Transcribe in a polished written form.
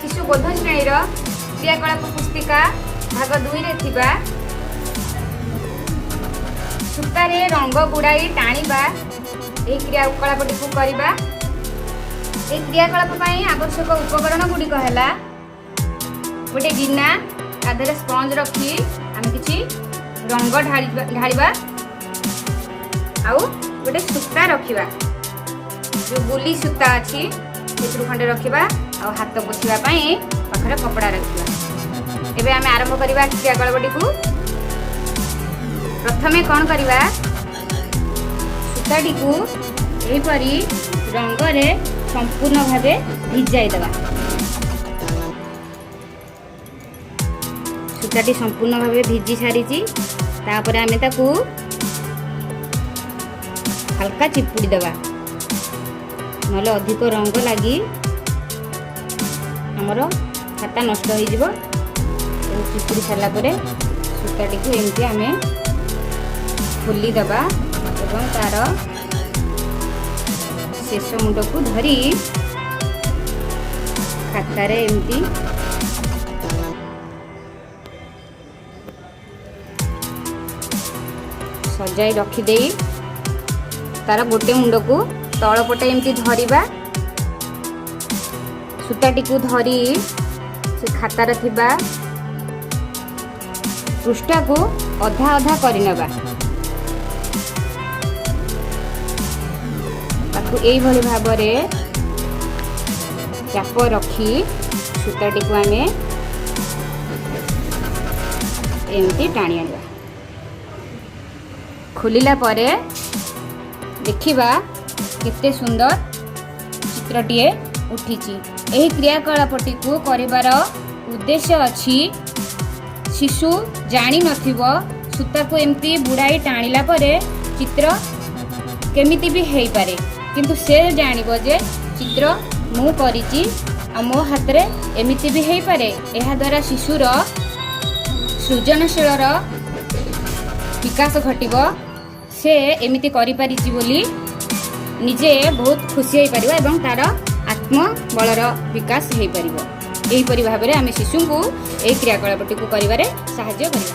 ଶିଶୁ ବୋଧ ଶ୍ରେଣୀର କ୍ରିୟାକଳାପ ପୁସ୍ତିକା ଭାଗ 2ରେ ଥିବା ସୂତାରେ ରଙ୍ଗ ବୁଡ଼ାଇ ଟାଣିବା ଏହି କ୍ରିୟାକଳାପଟିକୁ କରିବା। ଏହି କ୍ରିୟାକଳାପ ପାଇଁ ଆବଶ୍ୟକ ଉପକରଣ ଗୁଡ଼ିକ ହେଲା ଗୋଟେ ଗିନା, ତା ଦେହରେ ସ୍ପଞ୍ଜ ରଖି ଆମେ କିଛି ରଙ୍ଗ ଢାଳିବା ଆଉ ଗୋଟେ ସୂତା ରଖିବା, ଯେଉଁ ଗୁଲି ସୂତା ଅଛି ସେଥିରୁ ଖଣ୍ଡେ ରଖିବା ଆଉ ହାତ ପୋଛିବା ପାଇଁ ପାଖରେ କପଡ଼ା ରଖିବା। ଏବେ ଆମେ ଆରମ୍ଭ କରିବା କ୍ରିୟାକଳାପଟିକୁ। ପ୍ରଥମେ କ'ଣ କରିବା? ସୂତାଟିକୁ ଏହିପରି ରଙ୍ଗରେ ସମ୍ପୂର୍ଣ୍ଣ ଭାବେ ଭିଜାଇ ଦେବା। ସୂତାଟି ସମ୍ପୂର୍ଣ୍ଣ ଭାବେ ଭିଜି ସାରିଛି। ତାପରେ ଆମେ ତାକୁ ହାଲକା ଚିପୁଡ଼ି ଦେବା, ନହେଲେ ଅଧିକ ରଙ୍ଗ ଲାଗି ଆମର ଖାତା ନଷ୍ଟ ହେଇଯିବ। ଚିପୁଡ଼ି ସାରିଲା ପରେ ସୂତାଟିକୁ ଏମିତି ଆମେ ଖୋଲିଦେବା ଏବଂ ତାର ଶେଷ ମୁଣ୍ଡକୁ ଧରି ଖାତାରେ ଏମିତି ସଜାଇ ରଖିଦେଇ ତାର ଗୋଟେ ମୁଣ୍ଡକୁ ତଳ ପଟେ ଏମିତି ଧରିବା। ସୂତାଟିକୁ ଧରି ସେ ଖାତାରେ ଥିବା ପୃଷ୍ଠାକୁ ଅଧା ଅଧା କରିନେବା। ତାକୁ ଏଇଭଳି ଭାବରେ ଚାପ ରଖି ସୂତାଟିକୁ ଆମେ ଏମିତି ଟାଣି ଆଣିବା। ଖୋଲିଲା ପରେ ଦେଖିବା କେତେ ସୁନ୍ଦର ଚିତ୍ରଟିଏ ଉଠିଛି। ଏହି କ୍ରିୟାକଳାପଟିକୁ କରିବାର ଉଦ୍ଦେଶ୍ୟ ଅଛି, ଶିଶୁ ଜାଣିନଥିବ ସୂତାକୁ ଏମିତି ବୁଡ଼ାଇ ଟାଣିଲା ପରେ ଚିତ୍ର କେମିତି ବି ହେଇପାରେ, କିନ୍ତୁ ସେ ଜାଣିବ ଯେ ଚିତ୍ର ମୁଁ କରିଛି ଆଉ ମୋ ହାତରେ ଏମିତି ବି ହେଇପାରେ। ଏହାଦ୍ୱାରା ଶିଶୁର ସୃଜନଶୀଳର ବିକାଶ ଘଟିବ। ସେ ଏମିତି କରିପାରିଛି ବୋଲି ନିଜେ ବହୁତ ଖୁସି ହେଇପାରିବ ଏବଂ ତାର ଆତ୍ମବଳର ବିକାଶ ହେଇପାରିବ। ଏହିପରି ଭାବରେ ଆମେ ଶିଶୁଙ୍କୁ ଏହି କ୍ରିୟାକଳାପଟିକୁ କରିବାରେ ସାହାଯ୍ୟ କରିବା।